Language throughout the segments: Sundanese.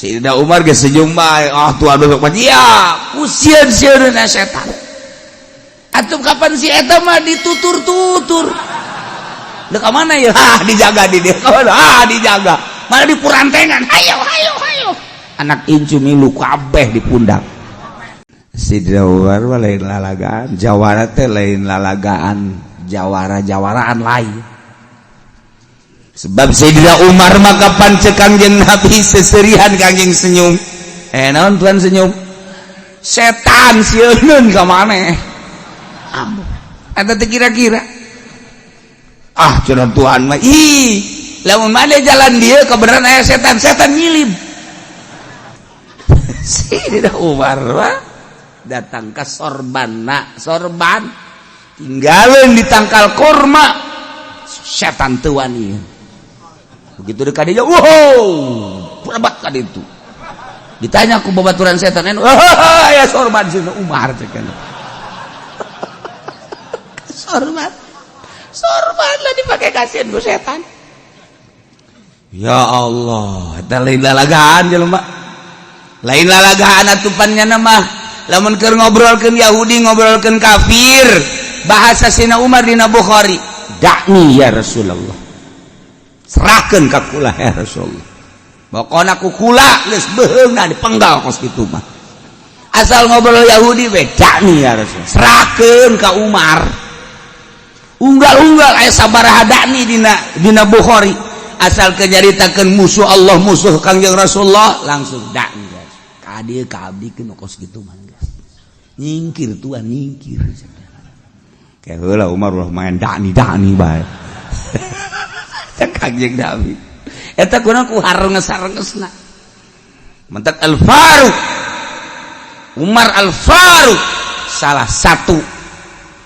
Sayyidina Umar geus senyum bae. Ah, tuan besok mah iya, ku sieun-sieunna setan. Atuh kapan si eta mah ditutur-tutur. Dek ka mana ya? Ah, dijaga di dia. Ah, dijaga. Mana di purantengan. Hayo, hayo, hayo. Anak incu milu kabeh di pundak. Sayyidina Umar mah lain lalagaan, jawara teh lain lalagaan, jawara-jawaraan lain. Sebab Sayyidina Umar maka pancek Kangjeng Nabi seserihan Kangjeng senyum. Eh, naon tuan senyum? Setan sieun ka maneh. Ambuh. Eta teh kira-kira. Ah, cenah Tuhan mah ih, lamun maneh jalan dia kebenaran aya setan, setan nyilib. Sayyidina Umar mah datang ke sorbanna, sorban tinggalin di tangkal korma, setan teu wani. Begitu dekat dia, wow, berebat kan itu. Ditanya ku babaturan setan, oh, ya sorban Sayyidina Umar cek. Sorban. Sorban lah dipakai kasihan ku setan. Ya Allah, eta lain lalagaan jelema. Lain lalagaan atupannya nama. Lamun keur ngobrolkeun Yahudi, ngobrolkeun kafir, bahasa Sina Umar dina Bukhari, "Da'ni ya Rasulullah." Serahkeun ka kula ya Rasulullah. Pokona ku kula geus beheungna dipenggal kos kitu mah. Asal ngobrol Yahudi we, "Da'ni ya Rasulullah." Serahkeun ka Umar. Unggal-unggal aya sabaraha da'ni dina Bukhari. Asal kenyaritakeun musuh Allah, musuh Kangjeng Rasulullah, langsung da'ni. Ka dieu ka abdi keun kos kitu mah geus. Nyingkir tuan, nyingkir. Kayak heula Umar ulah main da'ni da'ni bae. Cek Kangjeng Nabi. Eta kuna ku harenges-harengesna. Mentak Al-Faruq. Umar Al-Faruq salah satu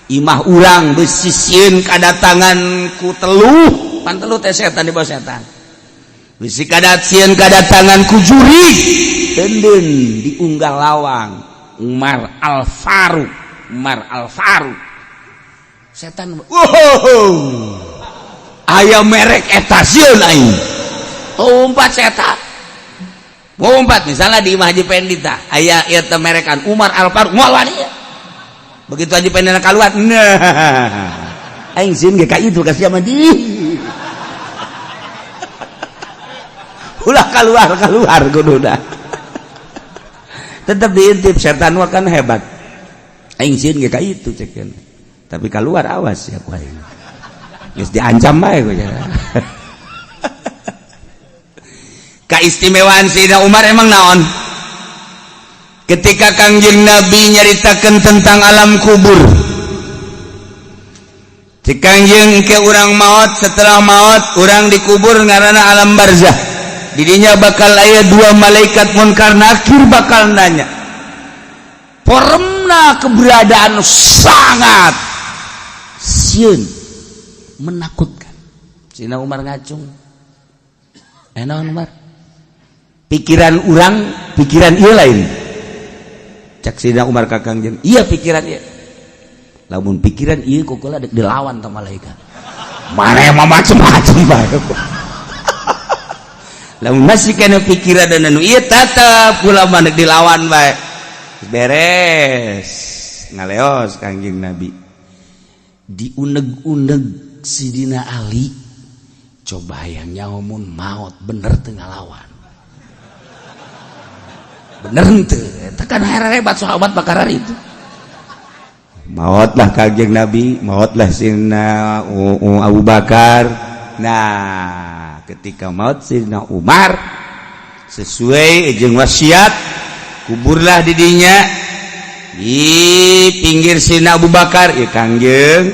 imah urang bisi sieun kadatangan ku teluh, pan teluh teh setan di bawah setan. Bisi kadat sieun kadatangan ku jurig, tenden diunggal lawang Umar Al-Faruq, Umar Al-Faruq. Setan, wow, aya merek eta sieun aing. Umpat setan. Umpat misalnya di Imah Haji Pendi tah aya ieu teh merekan Umar Al-Faruq moal wani. Begitu Haji Pendi keluar, nah aing sieun ge ka itu ka sia mah di. Ulah keluar keluar kuduna. Tetap diintip setan mah kan hebat. Aing sieun ge ka itu cek. Tapi keluar awas ya ku aing. Geus diancam bae ku ya. Keistimewaan Sayyidina Umar emang naon? Ketika Kangjeng Nabi nyaritakan tentang alam kubur, Cek Kangjeng ke urang maut, setelah maut urang dikubur ngaranna alam barzah. Didinya bakal aya dua malaikat munkar nakir bakal nanya. Formna keberadaan sangat sieun, menakutkan. Sayyidina Umar ngacung. Eh, naon Umar? Pikiran urang, pikiran ieu lain. Cak Sayyidina Umar ka Kangjeng, iya pikiran ieu. Lamun pikiran ieu ku kula dek dilawan ta malaikat. Mana yang macem-macem bae. Lamun masih kena pikiran dan anu ieu tetep kula mah dek dilawan bae. Beres. Ngaleos Kangjeng Nabi. Diuneg-uneg Sidina Ali. Coba yang nyamun maut bener teu ngalawan. Bener henteu? Eta kan hebat sahabat bakarar itu. Mautlah Kangjeng Nabi, mautlah Sidina Abu Bakar. Nah, ketika maut Sidina Umar sesuai jeung wasiat, kuburlah didinya di pinggir Sidina Abu Bakar, ya Kangjeng,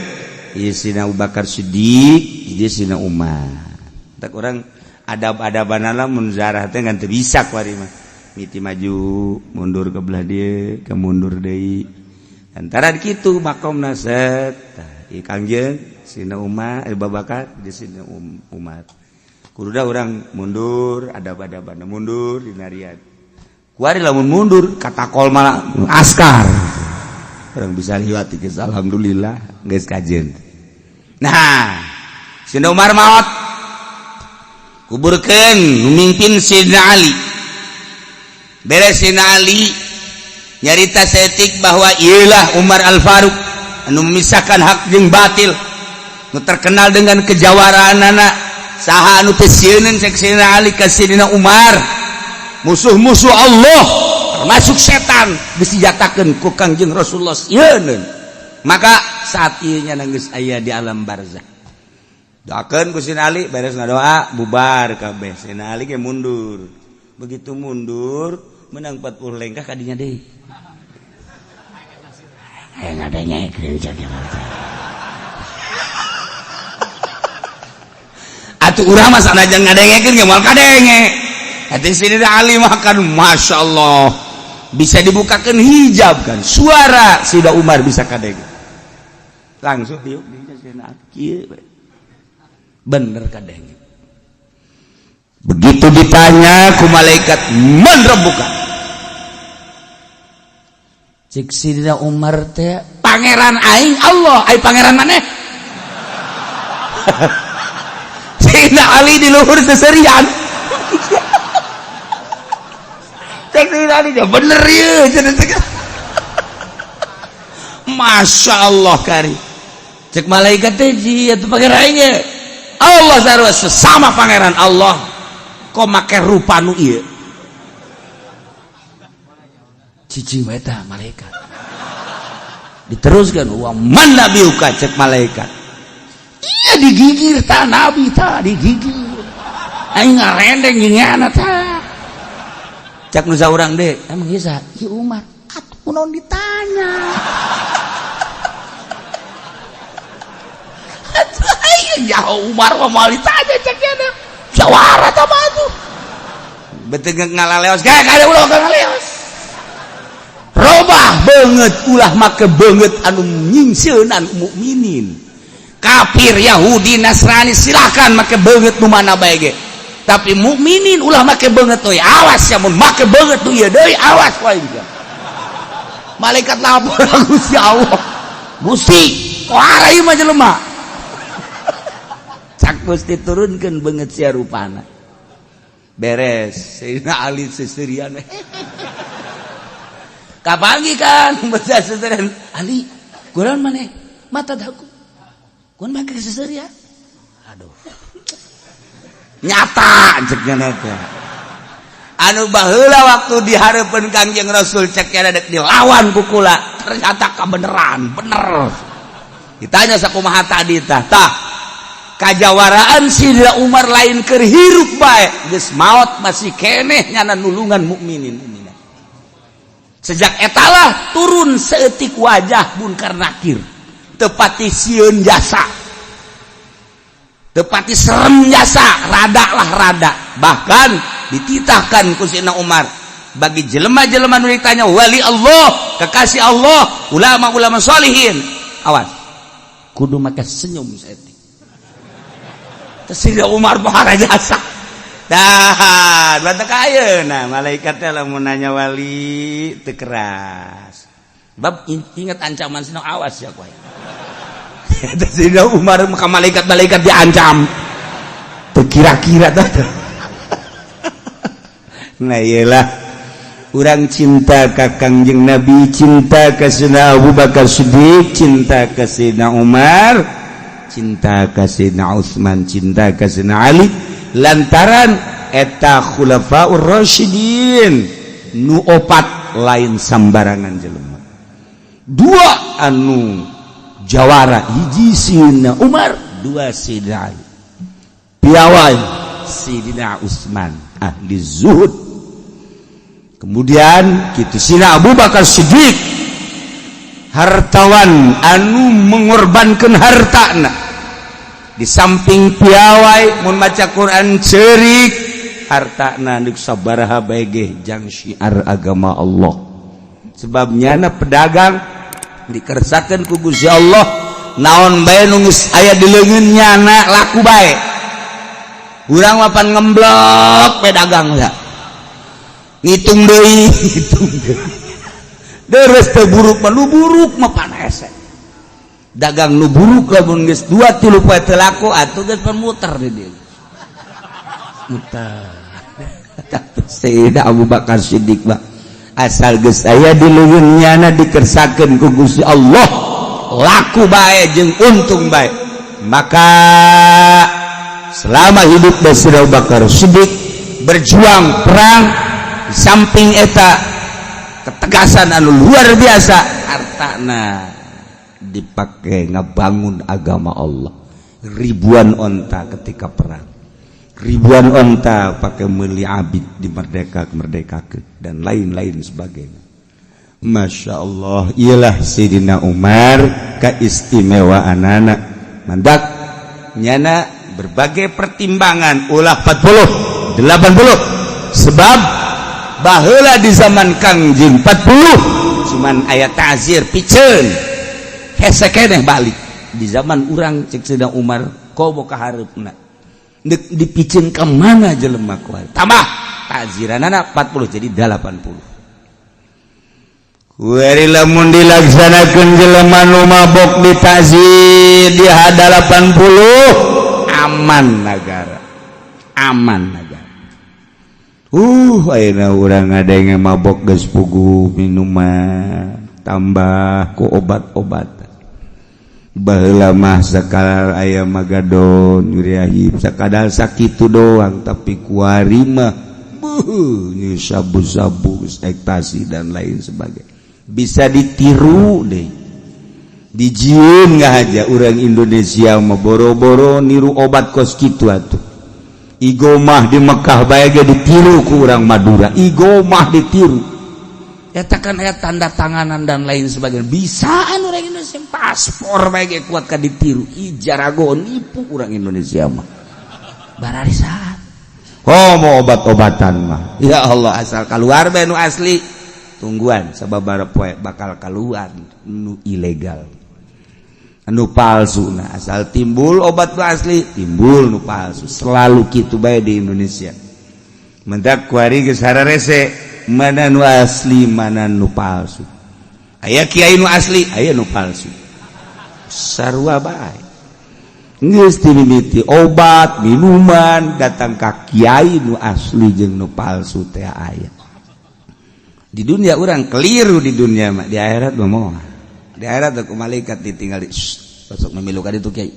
ieu Sidina Abu Bakar Siddiq, ieu Sidina Umar. Tak urang adab-adabanana mun zarah teh ngan teu bisa kuari mah. Miti maju, mundur ke belah dieu, ke mundur deui. Antara kitu makomna set. Tah, ieu Kangjeng, Sidina Umar, Abu Bakar, di Sidina Umar. Kududa urang mundur, adab-adabana mundur dinarian. Kuari lamun mundur katakol malah askar. Urang bisa liwat geus alhamdulillah geus kajen. Nah, Sidina Umar maot. Kuburkeun mimpin Sidina Ali. Beres Sayyidina Ali nyarita setik bahwa ialah Umar Al-Faruq anu memisahkan hak jeung batil, nu terkenal dengan kejawaraan anak. Saha anu teu sieun, cek Sayyidina Ali ka Sayyidina Umar? Musuh-musuh Allah termasuk setan disenjatakeun ku Kangjeng Rasulullah sieun. Maka saat ieu nya geus aya di alam barzah, doakeun ku Sayyidina Ali. Beres ngadoa, bubar kabeh, Sayyidina Ali ge mundur. Begitu mundur menang 40 lengkah, kadinya deui aya ngadengekeun, cek. Atuh urang mah sanajan ngadengekeun ge moal kadenge. Hati Sayyidina Ali mah kan Masya Allah bisa dibukakan hijab kan, suara Sayyidina Umar bisa kadenge langsung. Diuk di Sayyidina Ali kieu, bener kadenge. Begitu ditanya ku malaikat, "Man rabbuka?" Cek Sayyidina Umar teh, "Pangeran aing Allah, ai pangeran maneh?" Sayyidina Ali di luhur seserian. Cek Sayyidina Ali, "Bener ya." Masya Allah kari. Cek malaikat teh, "Atuh pangeran aing Allah." Sarua sesama pangeran Allah kok make rupa nu ieu? Cicing wae tah malaikat. Diteruskan, "Wa man nabiyuka?" cek malaikat. Iya, digigir ta nabi, ta digigir. Aing ngarendeng giniana ta. Cek nu saurang deh, "Emang ieu saha?" "Ieu Umar." Atuh kunaon ditanya? Atuh aing ya Umar mah moal ditanya, cek nya. Jawara ta mah atuh. Betul ngalaleos, kayak kada ulah ngaleos. Robah banget, ulah make banget anu nyingsieunan mukminin. Kafir Yahudi Nasrani silakan make banget nu mana bae ge. Tapi mukminin ulah make banget euy, awas ya mun make banget nu ieu deui, awas wae. Malaikat lapor Gusti Allah. "Gusti, kuara ieu mah jelema?" Cak Gusti, "Turunkeun beungeut sia rupana." Beres Sayyidina Ali seserian. Kapanggih kan baca seserian Ali, "Kurang maneh mata daku kun make seserian." Aduh, nyata cek nya teh. Anu baheula waktu dihareupeun Kangjeng Rasul, cek nya dek dilawan ku kula, ternyata kebenaran bener. Ditanya sakumaha tadi tah. Tah, kajawaraan Sidina Umar lain keur hirup bae, geus maot masih keneh nyana nulungan mukminin mukminat. Sejak etalah turun seetik wajah Munkar Nakir, tepati sieun jasa, tepati serem jasa, rada lah rada. Bahkan dititahkan ku Sidina Umar bagi jelema-jelema nu ditanya wali Allah, kekasih Allah, ulama-ulama solihin, awas, kudu make senyum seetik. Sayyidina Umar pohara jasa. Dah, batak ayeuna malaikat teh lamun nanya wali teu keras. Bab ingat ancaman sino, awas ya kowe. Sayyidina Umar maka malaikat-malaikat diancam. Teu kira-kira tah. Nah, iyalah urang cinta ka Kangjeng Nabi, cinta ka Sayyidina Abu Bakar Siddiq, cinta ka Sayyidina Umar, cinta ka Sayyidina Utsman, cinta ka Sayyidina Ali, lantaran eta khulafaur rasyidin nu opat lain sambarangan jelema. Dua anu jawara, hiji Sayyidina Umar, dua Sayyidina Ali. Piawai Sayyidina Utsman ahli zuhud. Kemudian kitu Sayyidina Abu Bakar Siddiq, hartawan anu mengorbankan hartana. Di samping piawai mun maca Quran cerik, hartana nu sabaraha bae ge jang syiar agama Allah. Sebabnya na pedagang dikersakeun ku Gusti Allah, naon bae nu geus aya di leungeun nyana laku bae. Urang mah pan ngemblok pedagang ya, ngitung deui, ngitung deui, deres teu buruk mah. Nu buruk mah pan hese dagang. Nu buruk lamun geus 2-3 poe teu laku, atuh geus pan muter di dieu, muter. Sayyidina Abu Bakar Siddiq mah asal geus aya di leungeun nyana dikersakeun ku Gusti Allah, laku bae jeung untung bae. Maka selama hidup Sayyidina Abu Bakar Siddiq berjuang perang, di samping eta ketegasan anu luar biasa, hartana dipakai ngabangun agama Allah. Ribuan onta ketika perang, ribuan onta pakai meli abid di merdeka merdeka dan lain-lain sebagainya. Masya Allah, ialah Sayyidina Umar keistimewaan anak mandak nyana berbagai pertimbangan ulah 40 80, sebab baheula di zaman Kangjeng 40 cuman aya ta'zir piceun hese keneh balik. Di zaman urang, cek Sayyidina Umar, komo ka hareupna dek dipiceun ka mana jelema kuat, tambah ta'ziranana 40 jadi 80. Kuari lamun dilaksanakeun, jelema nu mabok ditazir di 80, aman negara, aman negara. Ayeuna urang ada yang mabok geus puguh minuman tambah ku obat-obat. Baheula mah sakadar aya magadon, nyuriahib, sakadar sakitu doang, tapi kuari mah beuh, sabu-sabu, ekstasi, dan lain sebagainya. Bisa ditiru deh, dijieun nggak aja. Orang Indonesia mah boro-boro niru obat kos kitu atuh. Igomah di Mekah bae ge ditiru ku urang Madura, igomah ditiru. Eta kan aya tanda tanganan dan lain sebagainya. Bisa anu orang Indonesia paspor bae ge kuat ka ditiru. Ih, jarago nipu orang Indonesia mah. Bararisan. Oh, mau obat-obatan mah. Ya Allah, asal keluar bae nu asli. Tungguan sababaraha poe bakal keluar nu ilegal. Anu palsu. Nah, asal timbul obat nu asli, timbul nu palsu. Selalu kitu bae di Indonesia. Mendak kuari geus hararese mana nu asli, mana nu palsu. Aya kiai nu asli, aya nu palsu, sarua bae. Geus dimimiti obat minuman datang ka kiai, nu asli jeung nu palsu teh aya di dunia. Orang keliru di dunia mah, di akhirat mah moal. Di akhirat ku malaikat ditinggal, "Sok memilukan itu kiai."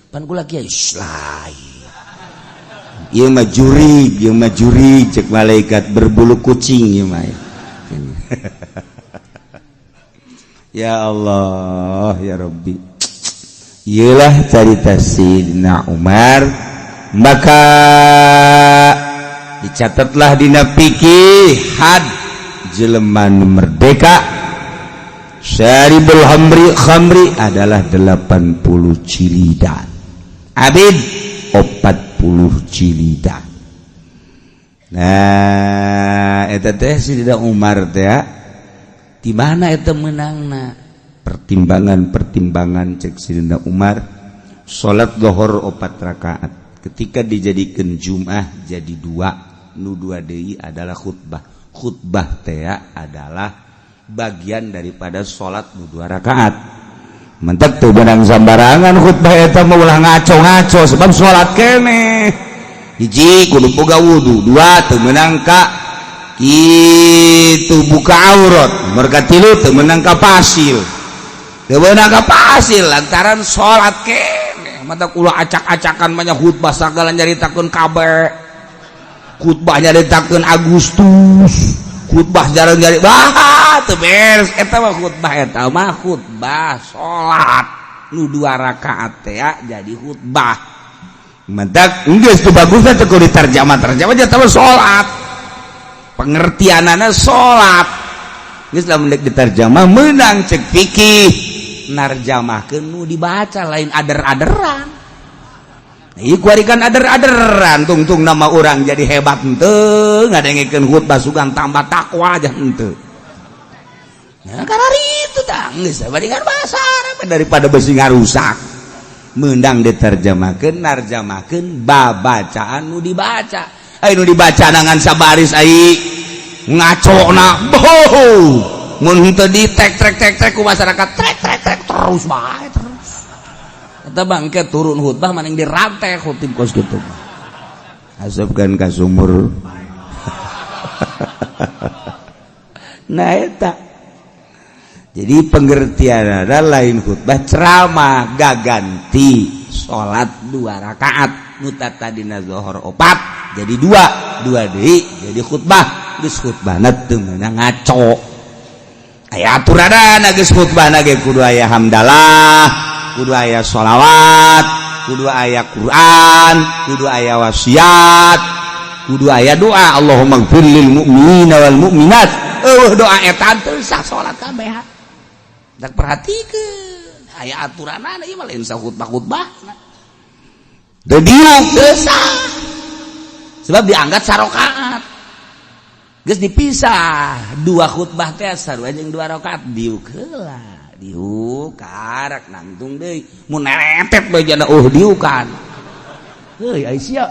"Pan kula kiai." "Lain. Ieu mah jurig, ieu mah jurig," cek malaikat, "berbulu kucing ieu mah." Ya Allah, ya Rabbi, iyalah carita Sayyidina Umar. Maka dicatatlah dina fikih had jelema nu merdeka syaribul khamri khamri adalah 80 jilidan, abid 40 jilidan. Nah, eta teh Sayyidina Umar teh di mana eta menangna? Pertimbangan-pertimbangan cek Sayyidina Umar, salat lohor 4 rakaat ketika dijadikan Jum'ah jadi dua, nu dua deui adalah khutbah. Khutbah teh adalah bagian daripada salat nu 2 rakaat. Mentek teu beunang sambarangan khutbah eta mah, ulah ngaco-ngaco, sebab salat keneh. Hiji, kudu boga wudu. Dua, teu meunang ka kitu buka aurat. Mereka tilu, teu meunang ka pasil, teu meunang ka pasil lantaran salat keneh. Mata kula acak-acakan banyak khutbah, sagala nyaritakeun kabeh, khutbah nyaritakeun Agustus, khutbah jarang nyari bah teu beres. Eta mah khutbah, eta mah khutbah salat nu 2 rakaat teh jadi khutbah. Mentak geus teu bagusna teh kudu diterjemah terjemah aja mah salat, pengertianana salat. Geus lamun deuk diterjemah meunang cek fikih narjamahkeun nu dibaca, lain ader-aderan. Ieu kuari kan ader-aderan, tungtung nama orang jadi hebat henteu, ngadengekeun khutbah sugan tambah takwa aja henteu. Nah, karena itu tah geus bandingan bahasa Arab daripada besi ngarusak. Meunang diterjemahkeun, narjamahkeun babacaan nu dibaca. Ai nu dibaca nangan sabaris, ai ngacona boh. Mun henteu di tek trek tek trek ku masyarakat, trek trek trek terus bae terus. Eta bangke turun khutbah maning dirantai khutib kos kitu. Asupkeun ka sumur. Nah eta. Jadi pengertian ada lain khutbah ceramah gaganti salat 2 rakaat nu tadina zuhur 4 jadi 2 2 deui jadi khutbah. Geus khutbahna teu meunang ngaco. Aya aturanana geus khutbahna ge kudu aya hamdalah, kudu aya sholawat, kudu aya Quran, kudu aya wasiat, kudu aya doa Allahumma gfir lil mu'minina wal mu'minat. Eueuh doa eta teu sah salat kabeh. Dak perhatikeun aya aturanana ieu mah lain sah khutbah-khutbah. Teu diuk teu sah. Sebab dianggap sarokaat. Geus dipisah 2 khutbah teh sarua jeung 2 rakaat diuk heula. Diuk karak nangtung deui mun neretet bae jana diukan. Heuy ai sia.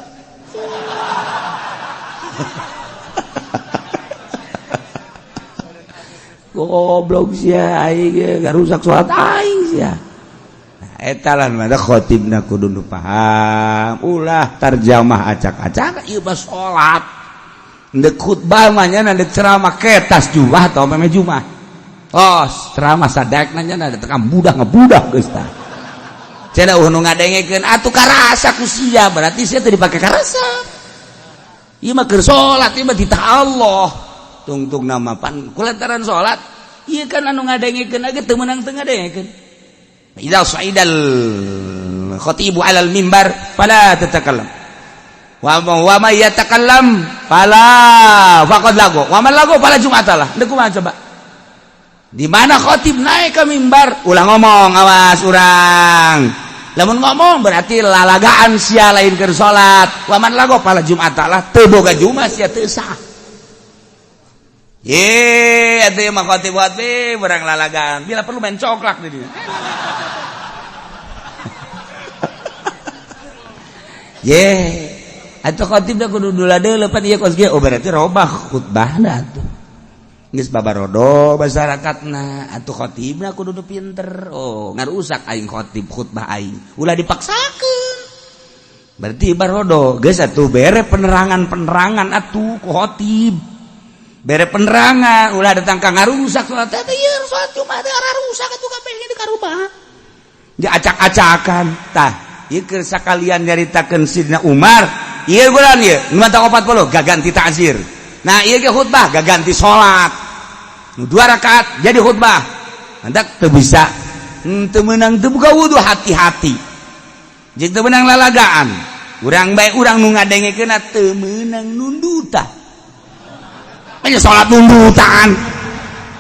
Goblok sia aing ge garusak salat aing sia. Nah eta lah mah khotibna kudu nu paham, ulah tarjamah acak-acak ieu mah salat. Ndek khutbah mah nya ndek ceramah ketas jumah atau meme jumah. Oh, ceramah sadekna nya tekan budak ngebudak geus tah. Cenah eueuh nu ngadengekeun atuh karasa ku sia, berarti sia teu dipake karasa. Ieu mah keur salat, ieu mah titah Allah. Tungtung nama pan kulantaran salat, ieu kan anu ngadengekeun ge teu meunang teu ngadengekeun. Idza sa'idal khatibu 'alal mimbar fala tatakallam. Wa may yatakallam fala faqad lago. Wa man lago fala jum'atalah. Deuk kumaha coba? Di mana khotib naik ke mimbar ulah ngomong, awas urang. Lamun ngomong berarti lalagaan sia lain keur salat. Wa man lago fala jum'atalah, teu boga jumat sia teu sah. Ye, atuh mah khotib khotib urang lalagaan. Bila perlu main coklak di dieu. Ye, atuh khotib da kudu dula deuleu pan ieu kos kieu. Oh berarti robah khutbahna atuh. Geus babarodo masyarakatna, atuh khotibna kudu nu pinter. Oh, ngarusak aing khotib khutbah aing. Ulah dipaksakeun. Berarti barodo geus atuh bere penerangan-penerangan atuh ku khotib. Bere penerangan ulah datang ka ngarusak salat teh ieu salat Jumat teh rusak atuh kabeh di karubah. Diacak-acakan tah ieu keur sakalian nyaritakeun Sidna Umar ieu bulan ieu nu mata 40 gaganti ta'zir. Nah ieu ge khutbah gaganti salat. Nu 2 rakaat jadi khutbah. Hendak teu bisa teu meunang teu buka wudu hati-hati. Jeung teu meunang lalagaan. Urang bae urang nu ngadengekeunna teu meunang nundutan. Hanya salat nundutan.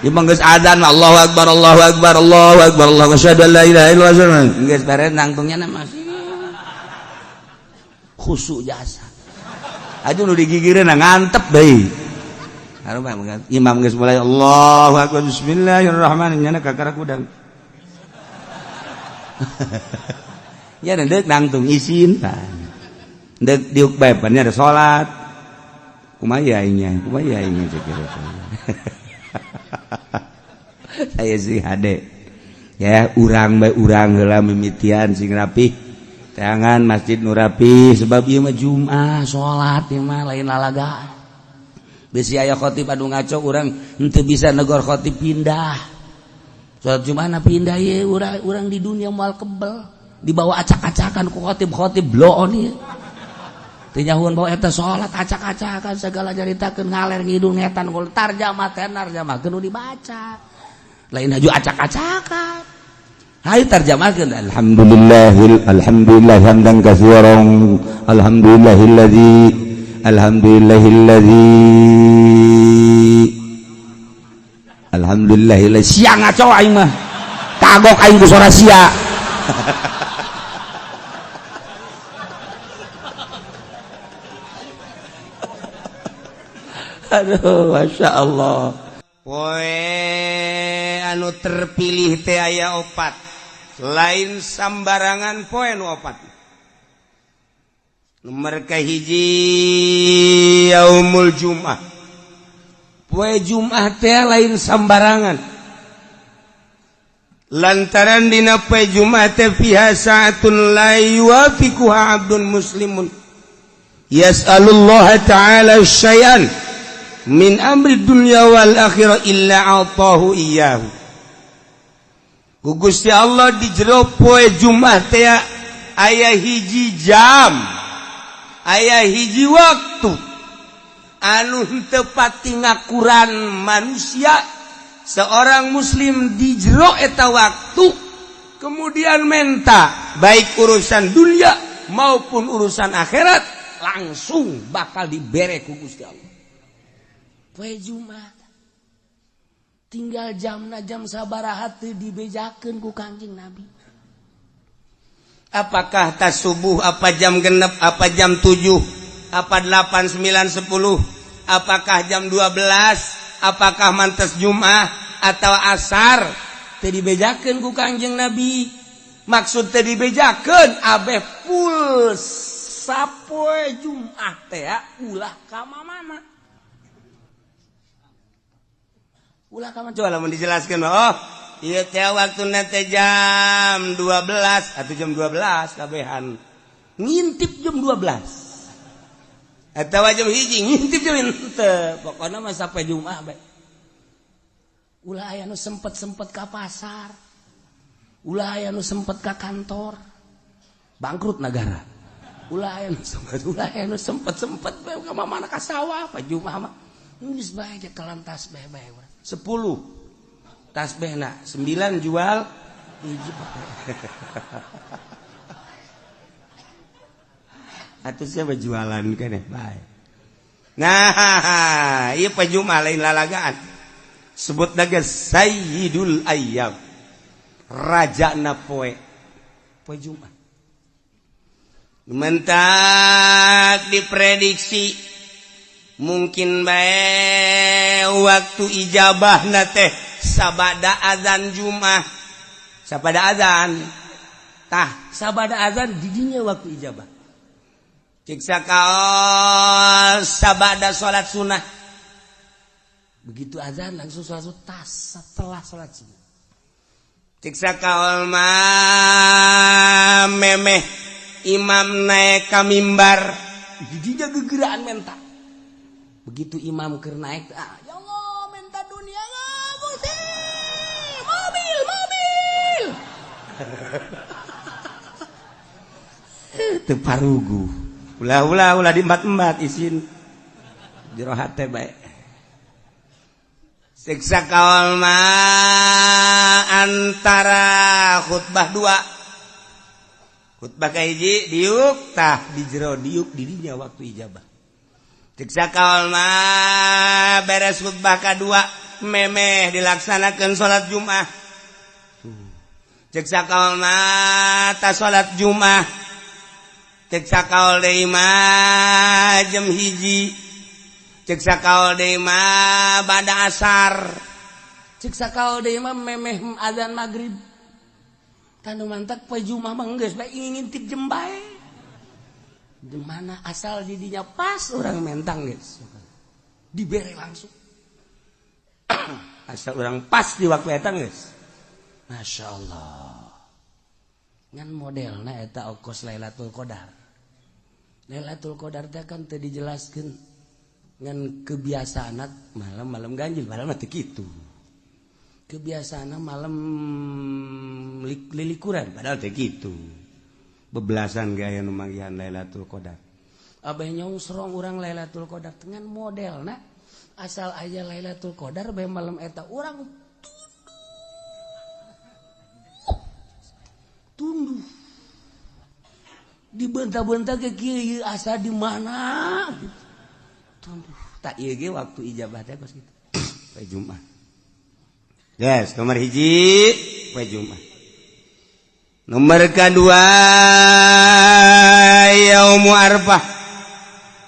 Imam geus adzan Allahu akbar Allahu akbar Allahu akbar Allahu asyhadu an la ilaha illallah. Geus beres nangtungnya na masih khusyuk jasa. Aduh nu digigireun ngantep deui. Imam geus mulai Allahu akbar bismillahirrahmanirrahim nyana kakara kudang. Ya deuk nangtung isin tah. Deuk diuk bae pan ada salat. Kumaha aingnya, kumaha aingnya cek Saya sih hade. Ya urang bae urang heula mimitian sing rapih. Tangan masjid nu rapi sebab ieu mah Jumat salat ieu mah lain lalagaan. Bisi aya khotib anu ngaco urang henteu bisa negor khotib pindah. Salat Jumat na pindah ieu urang di dunia moal kebel dibawa acak-acakan ku khotib-khotib bloon ieu. Teu nyahuan bawa eta salat acak-acakan segala nyaritakeun ngaler ngidul ngetan gol tarjamah teh tarjamahkeun nu dibaca. Lain haju acak-acakan. Hayu tarjamahkeun alhamdulillahil alhamdulillah hamdan katsiran alhamdulillahillazi alhamdulillahillazi alhamdulillahilladzi sia ngaco aing mah kagok aing ku sora sia. Aduh Masya Allah. Poe anu terpilih teh aya opat, lain sambarangan poe nu opat. Nomor kahiji yaumul Jum'ah. Poe Jum'ah teh lain sambarangan. Lantaran dina poe Jum'ah teh fiha sa'atun la yuwafiquha 'abdun muslimun yas'alullah ta'ala syai'an Min amri dunya wal akhirah illa atahu iyyahu. Ku Gusti Allah di jero poe Jumat teh aya hiji jam, aya hiji waktu anu henteu pati ngakuran manusia. Seorang muslim di jero eta waktu kemudian menta baik urusan dunia maupun urusan akhirat, langsung bakal dibere ku Gusti Allah. Poe Jumat tinggal jamna jam sabaraha teu dibejakeun ku Kangjeng Nabi. Apakah tas subuh, apa jam 6, apa jam 7, apa 8, 9, 10, apakah jam 12, apakah mantes Jumat atau asar, teu dibejakeun ku Kangjeng Nabi. Maksud teu dibejakeun, abeh full sapoe Jumat teh ulah ka mana, ulah ka mana. Coba lamun dijelaskeun, oh ieu teh waktuna teh jam 12 atau jam 12 kabehan ngintip jam 12 atau jam 1 ngintip jam henteu. Pokokna mah sampai Jumat bae ulah aya nu sempet-sempet ka pasar, ulah aya nu sempet ka kantor, bangkrut negara. Ulah aya nu sempet, ulah aya nu sempet-sempet bae ka mana, ka sawah. Pa Jumat mah geus bae jekelan tasbih bae 10 tasbihna 9 jual hiji. Atuh siapa jualan keneh bae. Nah, ieu poe Jumat lain lalagaan, sebut lagi Sayyidul Ayyam, rajana poe poe Jumat. Mentak diprediksi mungkin bae waktu ijabah na teh sabada azan Jumat, sabada azan tah, sabada azan didinya waktu ijabah. Ciksa kaos sabada salat sunnah, begitu azan langsung salat sunnah, tas setelah salat sunnah. Ciksa kaol mah memeh imam naik ka mimbar, didinya gegeraan menta. Begitu imam keur naik, ah ya Allah, minta dunia Gusti, mobil mobil. Teu parugu, ulah ulah ulah diembat-embat, isin jero hate bae. Siksa kaol mah antara khutbah dua, khutbah kahiji diuk tah di jero diuk didinya waktu ijabah. Ciksa kaol mah beres khutbah kadua memeh dilaksanakan salat Jumat. Ciksa kaol mah ta salat Jumat. Ciksa kaol deui mah jam 1. Ciksa kaol deui mah bada asar. Ciksa kaol deui mah memeh azan magrib. Tanu mantak poe Jumat mah geus bae ngintip jem bae. Di mana asal didinya pas orang mentang guys, dibere langsung. Asal orang pas di waktu eta guys, Masya Allah. Ngan modelna eta okos Lailatul Qadar. Lailatul Qadar teh kan teu dijelaskeun, ngan kebiasaan malam-malam ganjil, malam mah teu kitu. Kebiasaan malam lilikuran, padahal teu kitu. Bebelasan gaya nu manggihan Lailatul Qadar. Abah nyongsrong urang Lailatul Qadar dengan modelna asal aya Lailatul Qadar bae malam eta urang tunduh. Dibenta-benta ke kieu asa di mana gitu. Tunduh. Tak ieu ge waktu ijabah teh kos kitu. Poe Jumat. Yes, nomor 1 poe Jumat. Nomor kedua yaumu Arfah.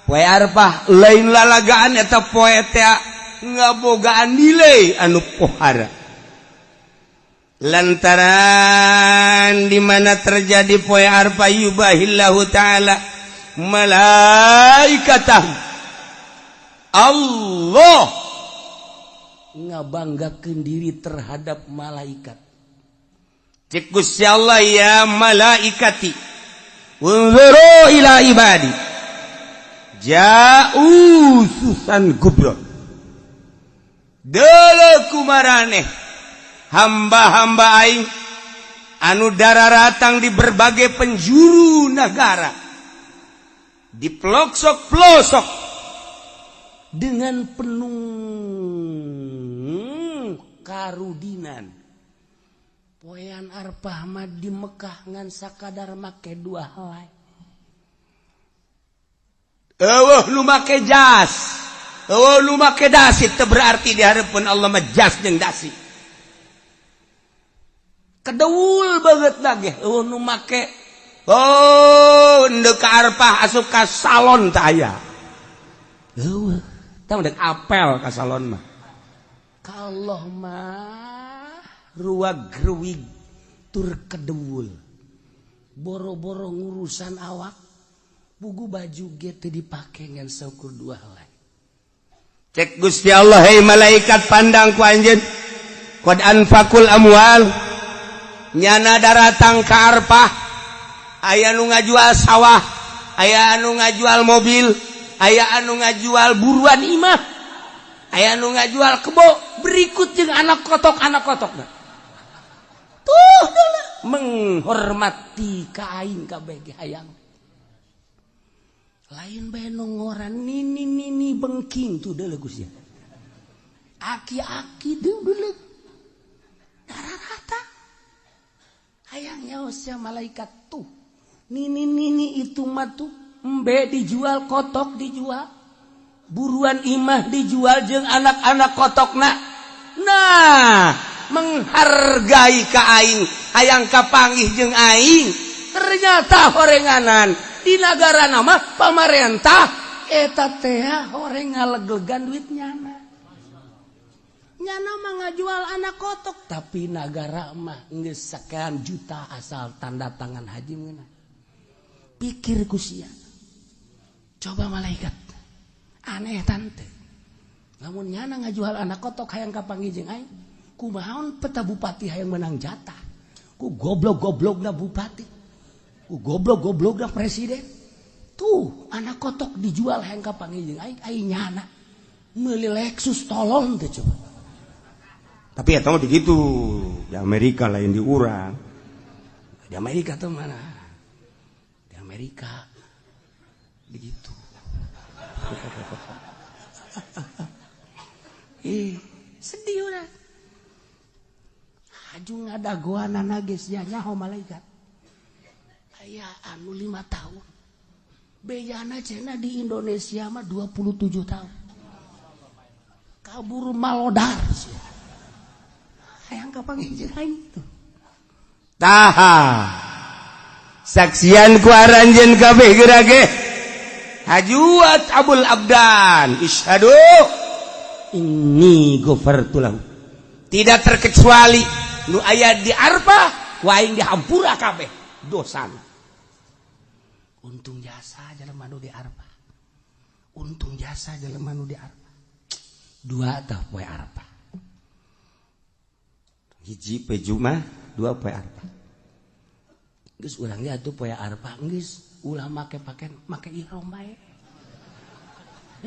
Poe Arfah lain lalagaan, eta poe teh ngabogaan nilai anu pohara. Lantaran di mana terjadi poe Arfah, yubahillahu ta'ala malaikatah, Allah ngabanggakeun diri terhadap malaikat. Cek Gusti Allah, ya malaikati unzuru ila ibadi ja'u susan gubro. Deuleu ku maraneh hamba-hamba aing anu dararatang di berbagai penjuru negara, di pelosok-pelosok, dengan penuh karudinan. Poean Arfah mah di Mekah ngan sakadar make dua helai. Euweuh nu make jas, euweuh nu make dasi. Teu berarti di hareupeun Allah mah jas jeung dasi. Kedeul banget lagi, euweuh nu make. Oh, ndek ka Arfah asup ka salon teh aya. Euweuh tah, ndek apel ka salon mah. Ka Allah mah ruag ruwig tur kedeul. Boro-boro ngurusan awak, puguh baju ge teu dipake, ngan saukur dua helai. Cek Gusti Allah, "Hei malaikat, pandang ku anjeun, qad anfaqul amwal." Nyana daratang ka Arfah, aya nu ngajual sawah, aya anu ngajual mobil, aya anu ngajual buruan imah, aya anu ngajual kebo, berikut jeung anak kotok. Anak kotok tuh menghormati ka aing kabeh ge, hayang lain bae nu ngoran nini nini bengking tuh deuleu. Gusti, aki-aki deu deuleu rata hayang nyaos malaikat tuh. Nini nini itu mah tuh embe dijual, kotok dijual, buruan imah dijual jeung anak-anak kotokna. Nah, menghargai ka aing, hayang kapanggih jeung aing. Ternyata horenganan di negara nama pamarentah eta teh horeng ngaleglegan duit nyana. Nyana mah ngajual anak kotok, tapi nagara mah geus sekian juta asal tanda tangan haji meunang. Pikir ku sia. Coba malaikat, aneh tante. Lamun nyana ngajual anak kotok hayang kapanggih jeung aing, kumaha peta bupati hayang menang jatah? Ku goblok-goblokna bupati, ku goblok-goblokna presiden. Tuh anak kotok dijual hayang kapanggih jeung aing, aing nyana meuli Lexus, tolong teh coba. Tapi ya tahu begitu di Amerika, lain di urang. Di Amerika tuh mana? Di Amerika begitu. Ih, sedih udah. Haju ngadagoan geus nya nyaho malaikat. Aya anu 5 tahun. Bejana cenah di Indonesia mah 27 tahun. Kaburu malodar sia. Hayang kapanggih jeung aing tuh. Taha saksian ku aranjeun kabeh geura ge hajuat abul abdan isyhadu inni ghafartu lahu. Tidak terkecuali nu aya di Arfah, ku aing dihampura kabeh dosana. Untung jasa jelema nu di Arfah. Untung jasa jelema nu di Arfah. Dua tah poe Arfah. Hiji poe Jumat, dua poe Arfah. Geus, urang ge atuh poe Arfah geus ulah make pakaian, make ihram bae.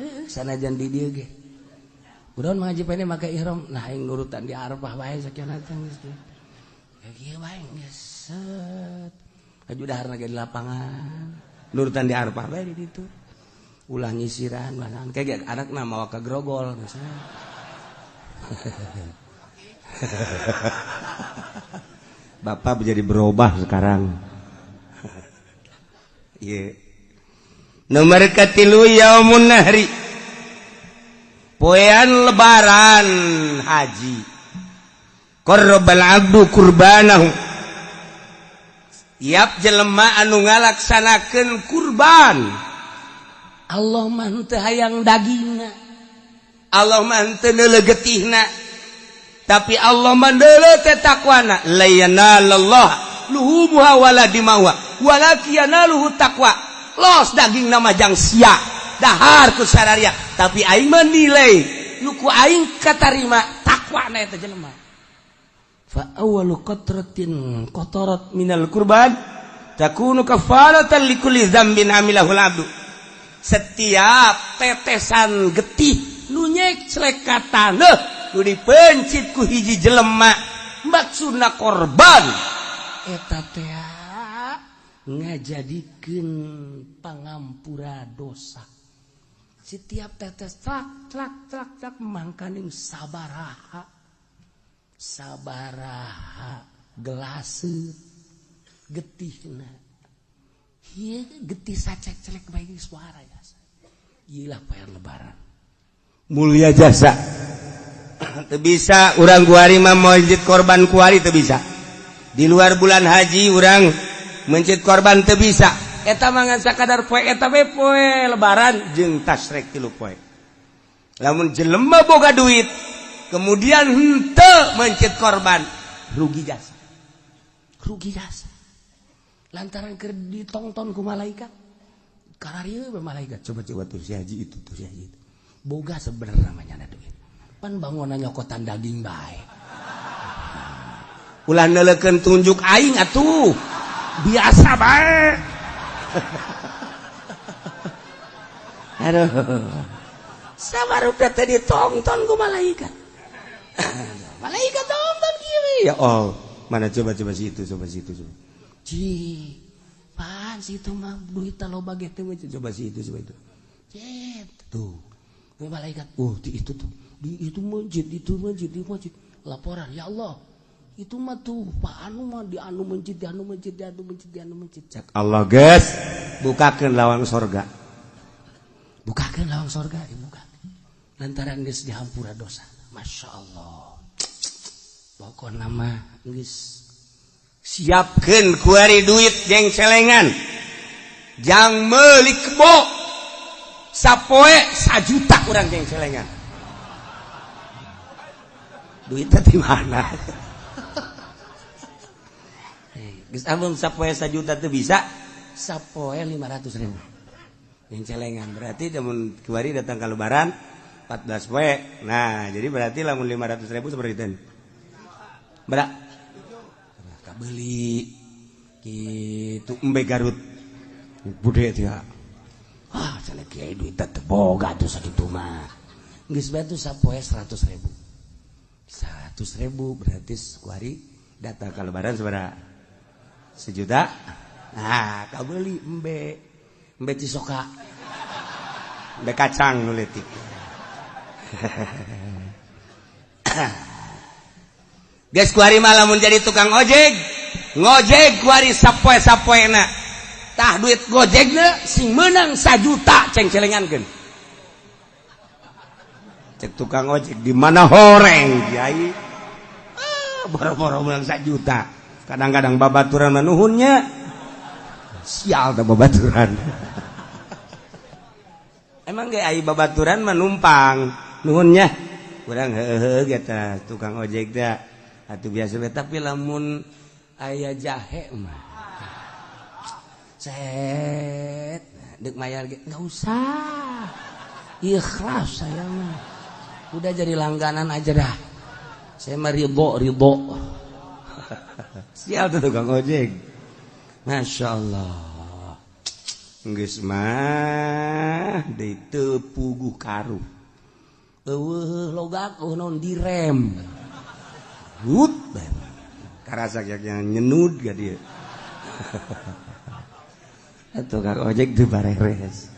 Heuh, sanajan di dieu ge. Urang ngaji pene make ihram, nah aing nurutan di Arfah bae sakieu teh geus. Ya kieu bae geus set. Haju daharna ge di lapangan. Nurutan di Arfah bae di ditu. Ulah nyisiran mana kayak anakna mawa ka grogol misalnya. Bapak menjadi berubah sekarang. Iya. Nomor katilu, yaumun nahri. Poean lebaran haji. Qarrabal abdu kurbanahu. Tiap jelema anu ngalaksanakeun kurban. Allah mah teu hayang dagingna. Allah mah teu neuleuh getihna. Tapi Allah mah neuleuh teh takwana. La yanalallah luhumuha wala dimauha walakin yanaluhu taqwa. Los daging nama jang sia dahar ku sararia, tapi aing menilai nu ku aing katarima takwana eta jelema. Fa awwalu qatratin qatarat minal kurban takunu kafaratan likulli dzambin amilahul abdu. Setiap tetesan getih nu nyeclek ka taneuh. Nu dipencit ku hiji jelema maksudna korban eta teh ngajadikeun pangampura dosa. Setiap tetes tlak tlak tlak tlak, mangkaning sabaraha sabaraha gelase getihna. Ieu getih sacek-celek bae suara jasa. Ieu lah poe Lebaran. Mulia jasa. Teu bisa urang kuari mah mencit korban, kuari teu bisa. Di luar bulan haji urang mencit korban teu bisa. Eta mah ngan sakadar poe eta we, poe Lebaran jeung tasrek 3 poe. Lamun jelema boga duit kemudian henteu mencit korban, rugi jasa. Rugi jasa lantaran keur ditongton ku malaikat. Kararieu we malaikat. Coba coba tuh si haji itu, tuh si haji itu. Boga sebenarnya namanya ada duit, pan bangunan nyokotan daging bae. Ulah neuleukeun tunjuk aing atuh. Biasa bae. Aduh, sabarup teh ditongton ku malaikat. Malaikat tonton kieu. Ya, oh, mana, coba coba si itu, coba si itu, coba. Ci pan si itu mah duit loba ge teh. Coba si itu, coba itu. Cet tuh malaikat, oh, di itu tuh, di itu masjid, itu masjid, di masjid. Laporan, ya Allah, itu mah tuh Pak anu mah di anu masjid, di anu masjid, di anu masjid, di anu masjid. Cek Allah, geus bukakeun lawang sorga. Bukakeun lawang sorga, dibuka lantaran geus dihampura dosa. Masya Allah, pokokna mah geus. Siapkeun kuari duit jeng celengan jang meuli kebo. Sapoe 1 juta kurang jeng celengan. Duitnya di mana? Geus, amun sapoe 1 juta tuh bisa. Sapoe 500 ribu. Yang celengan berarti lamun kuari datang ke Lebaran 14 poe. Nah, jadi berarti lamun 500 ribu seperti itu berak beli gitu embe Garut bude dia. Ah, cenah kiai, duit teh boga tuh sakitu mah. Geus bae tuh sapoe 100 ribu. 100 ribu berarti kuari datang ke Lebaran seberapa? 1 juta. Nah, kau beli embe. Embe Cisoka. Embe kacang nu leutik. Geus, kuari mah lamun jadi tukang ojek, ngojek kuari sapoe-sapoena. Tah, duit gojekna sing menang 1 juta ceng celengankeun. Cek tukang ojek, di mana horeng kiai? Ah, boro-boro menang 1 juta. Kadang-kadang babaturan manuhunnya sial teh babaturan. Emang ge ai babaturan mah numpang nuhunnya kurang, heuheuh gitu tukang ojek teh atuh biasa we. Tapi lamun aya jahe mah set dek mayar ge nggak usah, ikhlas. Saya mah udah jadi langganan aja dah, saya mah ridho ridho. Sial tuh tukang ojek. Masya Allah. Geus mah deui teu puguh karuh. Eueuh logak, eueuh naon, direm. Hut karasa nyenud gak dia. Tukang ojek tuh bareres.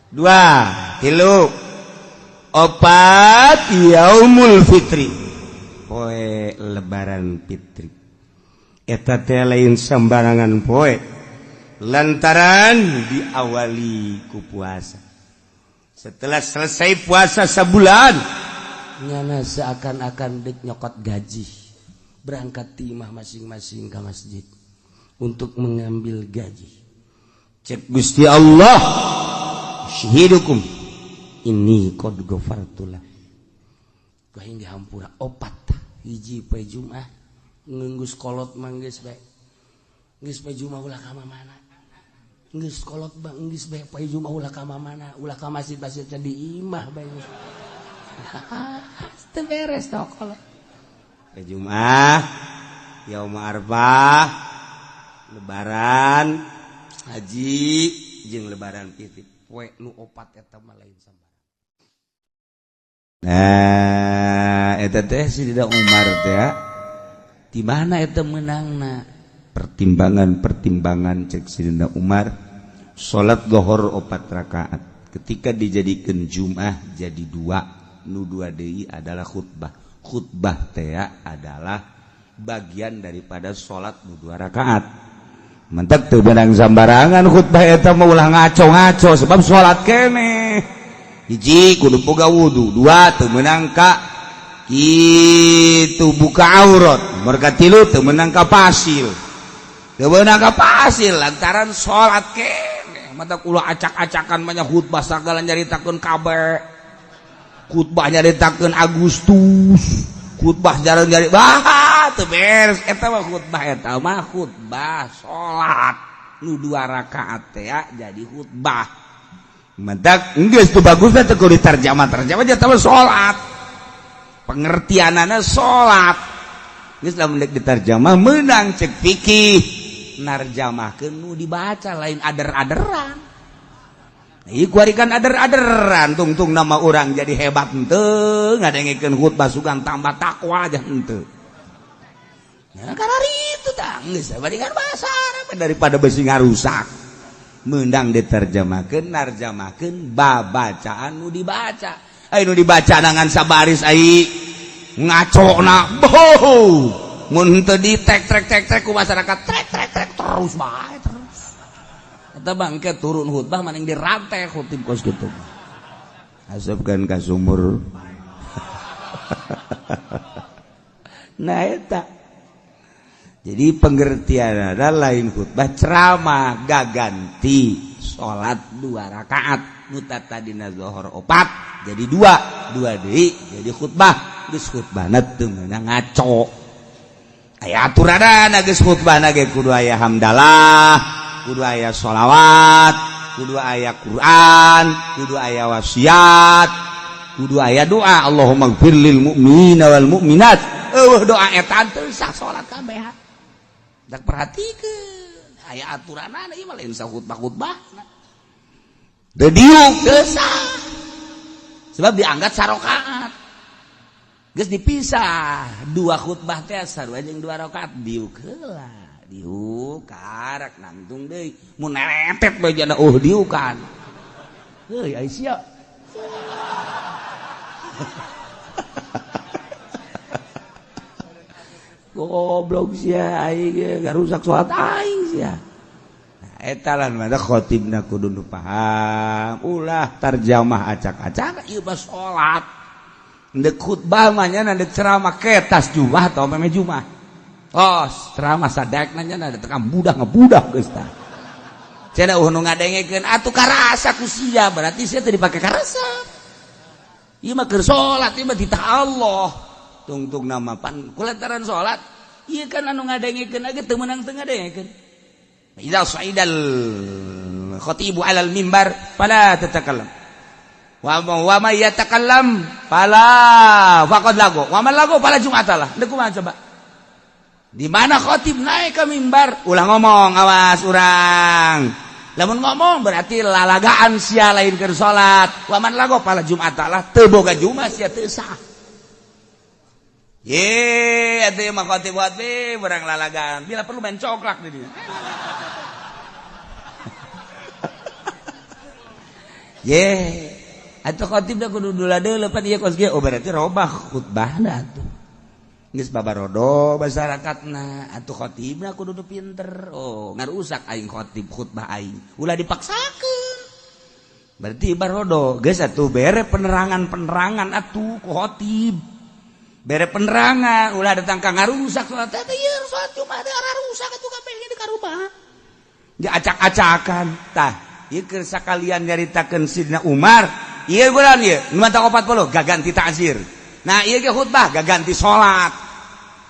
Dua, tilu, opat, yaumul fitri, poe Lebaran fitri. Eta teh lain sembarangan poe lantaran diawali ku puasa. Setelah selesai puasa sebulan, nyana seakan-akan dek nyokot gaji, berangkat timah masing-masing ke masjid untuk mengambil gaji. Cek Gusti Allah, syahidukum ini qad ghafartulah. Hingga hampura. Opat, hiji poe Jumat. Ngeunggeus kolot mah geus bae, geus poe Jumat ulah ka mana. Geus kolot bang, geus bae poe Jumat ulah ka mana, ulah ka masjid-masjid, di imah bae. Teu beres tah kolot. Poe Jumat, yaum Arfah, Lebaran haji jeung Lebaran fitri, poe nu opat eta mah lain sambarang. Nah, eta teh Sidina Umar teh di mana eta meunangna pertimbangan-pertimbangan cek Sidina Umar. Salat zuhur 4 rakaat ketika dijadikan Jum'ah jadi 2, nu 2 deui adalah khutbah. Khutbah teh adalah bagian daripada salat nu 2 rakaat. Mentek teu beunang sambarangan khutbah eta mah, ulah ngaco-ngaco sebab salat keneh. Hiji, kudu boga wudu. Dua, teu meunang ka kitu buka aurat. Mereka tilu, teu meunang ka pasil. Teu meunang ka pasil lantaran salat keneh. Mata kula acak-acakan banyak khutbah sagala nyaritakeun kabeh. Khutbah nyaritakeun Agustus, khutbah jarang nyari bah teu beres eta mah khutbah, eta mah khutbah salat nu 2 rakaat teh jadi khutbah. Mentak geus teu bagus teh kudu diterjemah terjemah eta mah salat. Pengertianana salat. Geus lamun deuk diterjemah meunang cek fikih narjamahkeun nu dibaca, lain ader-aderan. Ieu kuari kan ader-aderan tungtung nama orang jadi hebat henteu ngadengekeun khutbah sugan tambah takwa aja henteu. Ya karena itu tah geus bandingan bahasa Arab daripada besi ngarusak. Meunang diterjemahkeun narjamahkeun babacaan nu dibaca. Ai nu dibaca nangan sabaris ai ngacona boh. Mun henteu di tek trek tek trek ku masyarakat trek trek trek terus bae terus. Eta bangke turun khutbah maning dirantai khutib kos kitu. Asupkeun ka sumur. Nah eta. Jadi pengertian adalah lain khutbah ceramah gaganti salat 2 rakaat nu tadina zuhur 4 jadi 2, 2 deui jadi khutbah. Geus khutbahna teu meunang ngaco. Aya aturanana geus khutbahna ge kudu aya hamdalah, kudu aya sholawat, kudu aya Quran, kudu aya wasiat, kudu aya doa Allahumma gfir lil mu'minina wal mu'minat. Eueuh doa eta teu sah salat kabeh. Dak perhatikeun aya aturanana ieu mah lain sah khutbah-khutbah. Teu diuk teu sah. Sebab dianggap sarokaat. Geus dipisah 2 khutbah teh sarua jeung 2 rakaat diuk heula. Diuk karak nangtung deui mun neretet bae jana diukan. Heuy ai sia. Goblok sia aing ge garusak salat aing sia. Nah eta lah mah khotibna kudu nu paham, ulah tarjamah acak-acak ieu mah salat. Ndek khutbah mah nya ndek ceramah ketas Jumat atau meme Jumat. Oh, ceramah sadek nanya ada tekam budak ngebudak geus tah. Cenah nu ngadengekeun atuh karasa ku sia, berarti sia teu dipake karasa. Ieu mah keur salat, ieu mah titah Allah. Tungtung nama pan kulantaran salat, ieu kan anu ngadengekeun ge teu meunang teu ngadengekeun. Idza sa'idal khatibu 'alal mimbar fala tatakallam. Wa ma yatakallam fala faqad lago. Wa man lago fala jum'atalah. Deuk kumaha coba? Di mana khotib naik ke mimbar ulah ngomong, awas urang. Lamun ngomong berarti lalagaan sia lain keur salat. Wa man lago fala jum'atalah, teu boga jumat sia teu sah. Ye, atuh mah khotib-khotib urang lalagaan. Bila perlu main coklak di dieu. Ye, atuh khotib da kudu dula deuleu pan ieu kos kieu. Oh berarti robah khutbahna atuh. Geus babarodo masyarakatna atuh khotibna kudu nu pinter. Oh, ngarusak aing khotib khutbah aing. Ulah dipaksakeun. Berarti barodo geus atuh bere penerangan-penerangan atuh ku khotib. Bere penerangan ulah datang ka ngarusak salat teh ieu salat Jumat teh rusak atuh kabeh ge dikarubah. Diacak-acakan tah. Ieu keur sakalian nyaritakeun Sidna Umar, ieu bulan ieu nu mata 40 gaganti ta'zir. Nah ieu ge khutbah gaganti salat.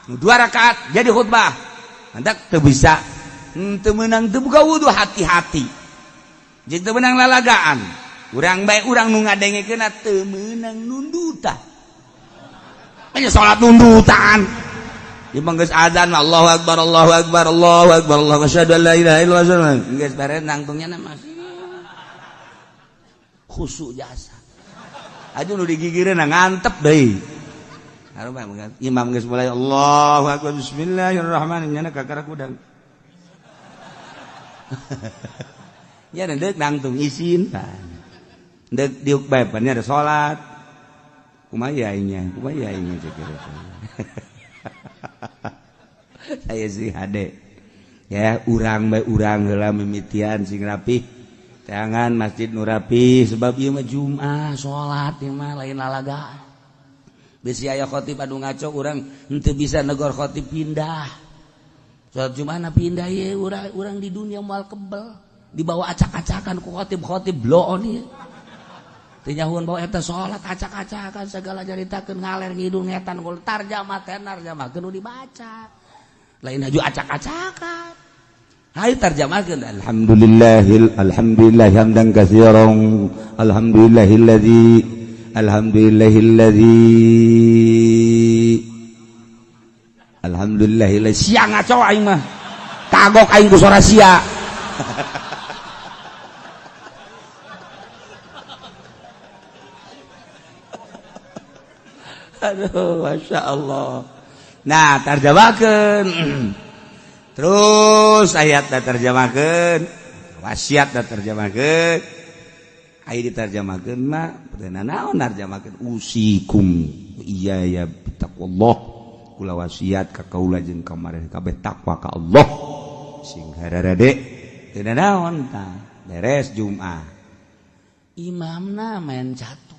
2 rakaat jadi khutbah. Hendak teu bisa teu meunang teu buka wudu hati-hati. Jeung teu meunang lalagaan. Urang bae urang nu ngadengekeunna teu meunang nundutan. Nya salat nundutan. Ieu mah geus azan Allahu akbar Allahu akbar Allahu akbar Allahu asyhadu an la ilaha illallah. Geus beres nangtungnya mah khusyuk jasa. Aduh nu digigireun ngantep deui. Imam geus mulai Allahu akbar bismillahirrahmanirrahim nyana kakara kudang. Ya deuk nangtung isin. Deuk diuk bae pan ada salat. Kumaha aingnya? Kumaha aingnya cek. Saya sih hade. Ya urang bae urang heula mimitian sing rapih. Tangan masjid nu rapi sebab ieu mah Jumat salat ieu mah lain lalagaan. Bisi aya khotib anu ngaco urang henteu bisa negor khotib pindah. Salat Jumat pindah ieu urang di dunia moal kebel dibawa acak-acakan ku khotib-khotib bloon ieu. Teu nyahueun bawa eta salat acak-acakan segala nyaritakeun ngaler ngidul ngetan gol tarjamah teh tarjamahkeun nu dibaca. Lain haju acak-acakan. Hai tarjamahkeun alhamdulillahil alhamdulillah hamdan katsiran alhamdulillahilladzi alhamdulillahilladzi alhamdulillahilladzi sia ngaco aing mah kagok aing ku sora sia. Aduh Masya Allah. Nah tarjamahkeun terus ayat da terjemahkeun wasiat da terjemahkeun aya diterjemahkeun mah teu naon narjemahkeun usikum iya ya taqwallah kula wasiat ka kaula jeung ka maraneh kabeh takwa ka Allah sing hararade teu naon tah beres Jumat imamna main catur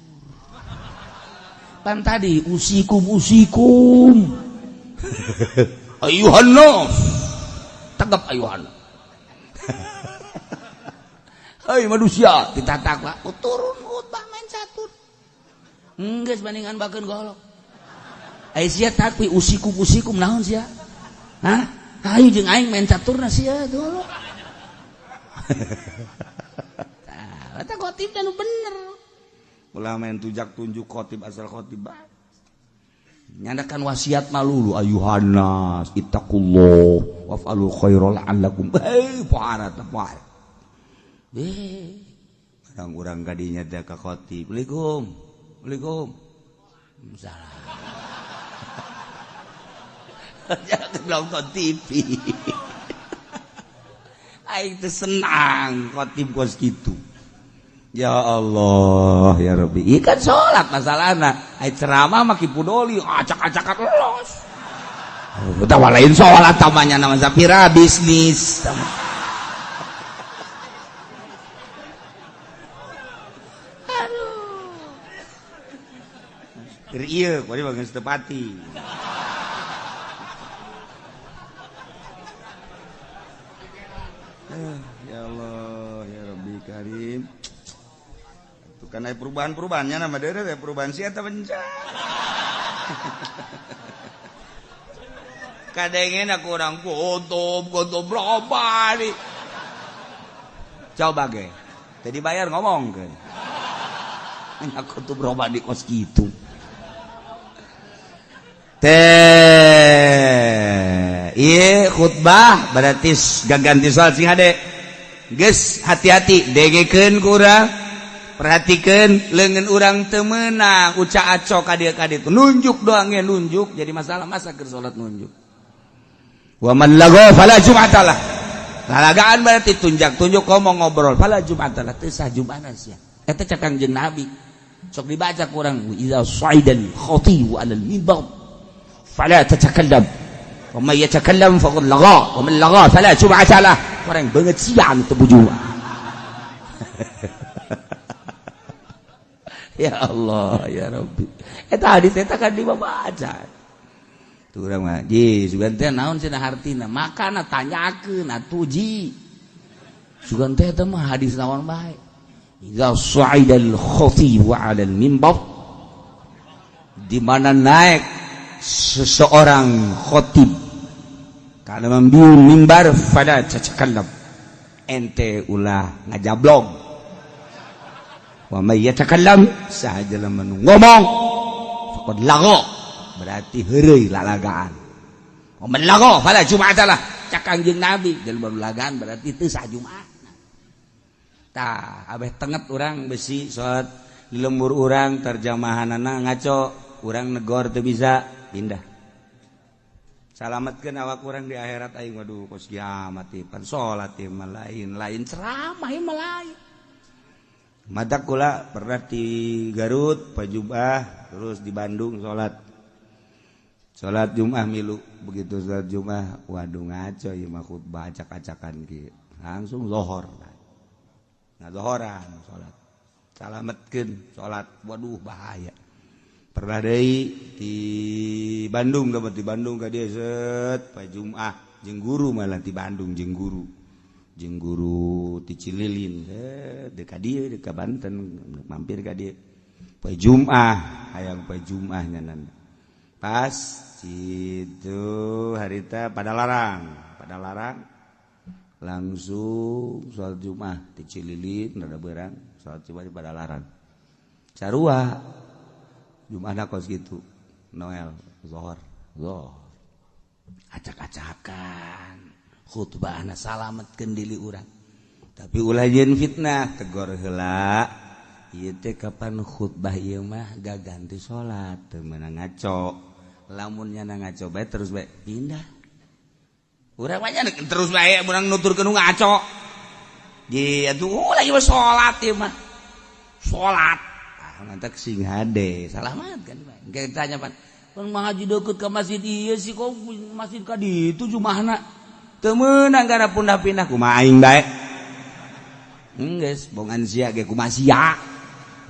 pan tadi usikum usikum ayuhan nas tegap ayuhan. Hei manusia ditatak pak turun khutbah main catur geus bandingan bakeun golok ai sia takwi usikum usikum naon sia hah hayu jeung aing main caturna sia golok. Tah eta khotib nu bener ulah main tujak tunjuk khotib asal khotib bae nyandakan wasiat malulu ayuhan nas ittaqullah waf'alul khairal la'allakum pohara teh poe urang urang kadinya teh ka khotib Assalamualaikum Assalamualaikum salah. Jangan nonton TV aing teh senang khotib kos kitu. Ya Allah ya Rabbi ieu kan salat masalahna ai ceramah mah kipudoli acak-acakan los utawa lain salat tamanya nama Zapira bisnis. Aduh keur ieu kuari bageus teu pati. Ya Allah ya Rabbi Karim. Karena perubahan-perubahannya nama dere perubahan sih atau bencana. Kadangnya aku orang gotob gotob berapa nih? Coba ge, jadi bayar ngomong ke. Aku tuh berubah di kos gitu. Teh, iya khutbah berarti gaganti soal sing hade. Geus hati-hati degekeun kurang. Perhatikan lengan urang temenang uca aco kadia kadia itu nunjuk doang ya nunjuk jadi masalah masa keur salat nunjuk wa man lago fala jum'atalah lalagaan berarti tunjak tunjuk ngomong ngobrol fala jum'atalah teu sah jum'ana sia eta cek Kangjeng Nabi sok dibaca kurang idza sa'idal khatib 'ala al minbar fala tatakallam wa man yatakallam faqad lagha wa man lagha fala jum'atalah kurang banget sia anu teu bujuan. Ya Allah ya Rabbi eta hadis eta kan dibaca tuh urang mah ji sugan teh naon cenah hartina makana tanyakeun atuh ji sugan teh eta mah hadis naon bae idza sa'idal khatib 'ala al minbar di mana naik seseorang khatib kana mambiu mimbar fala tatakallam ente ulah ngajablog wa may yatakallam saha jelema nu ngomong faqad lagha berarti heureuy lalagaan wa man lagha fala jum'atalah cak Kangjeng Nabi jelema nu lagaan berarti teu sah Jumat. Tah abeh tenget urang besi salat di lembur urang terjemahanana ngaco. urang negor teu bisa pindah. Salametkeun awak urang di akhirat aing waduh kos kiamat ieu pan salat ieu mah lain lain ceramah ieu mah lain. Matak kula pernah di Garut poe Jumat terus di Bandung salat. Salat Jumat milu begitu salat Jumat waduh ngaco ieu mah khutbah acak-acakan kieu. Langsung lohor. Nah zohoran salat. Salametkeun salat waduh bahaya. Pernah deui di Bandung dapat di Bandung ka dieu set poe Jumat jeung guru malah di Bandung jeung guru. Jeung guru ti Cililin set deuk ka dieu deuk ka Banten mampir ka dieu. Poe Jumat hayang poe Jumat nyanan. Pas situ harita pada larang langsung sholat Jumat di Cililin rada berang sholat Jumat di Padalarang sarua Jumatna kos gitu Noel zohor zohor acak-acakan khutbahna salametkeun diri urang tapi ulah jeung fitnah tegor heula ieu teh kapan khutbah ieu mah gaganti salat teu meunang ngaco lamun nyana ngaco bae terus bae pindah urang mah terus bae urang nuturkeun ngaco. Di atuh lagi mah salat ieu mah. Salat. Ah mantak sing hade, salamat kan bae. Engke tanya pan, "Pan ngaji deukeut ka masjid ieu sih kok masjid ka ditu jumahna?" Teu meunang gara pindah-pindah kumaha aing bae. Geus bongan sia ge kumaha sia.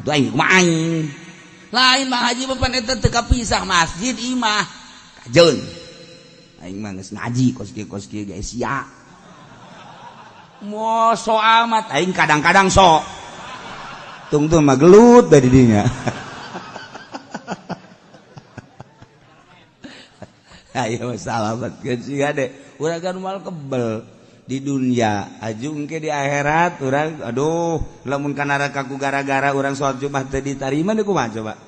Atuh aing kumaha aing. Lain mah haji mah pan eta teu kapisah masjid imah. Kajeun. Aing mah geus ngaji kos kieu ge sia. Mo so amat aing kadang-kadang sok. Tungtung mah gelut dari dinya. Ayo salamat keun sia de. Urang kan moal kebel di dunia aju engke di akhirat urang aduh lamun ka neraka ku gara-gara urang salat Jumat teu ditarima deui kumaha coba.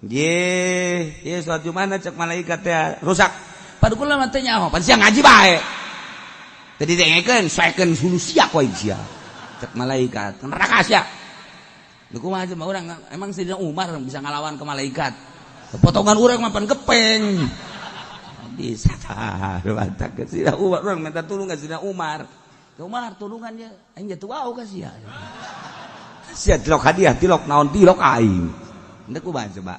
Ye, ieu salat Jumat cek malaikat teh rusak. Padu kula mah teu nyaho, pan sia ngaji bae. Teu didengekeun, saekeun hulu sia ku aing sia. Cek malaikat, neraka sia. Leuh kumaha coba urang emang Sayyidina Umar bisa ngalawan ke malaikat. Potongan urang mah pan gepeng. Bisa tah, mantap ke Sayyidina Umar, urang minta tulung ka Sayyidina Umar. Umar tulungan ye, aing jatuh wau ka sia. Sia tilok hadiah, tilok naon tilok aing. Henteu kumaha coba.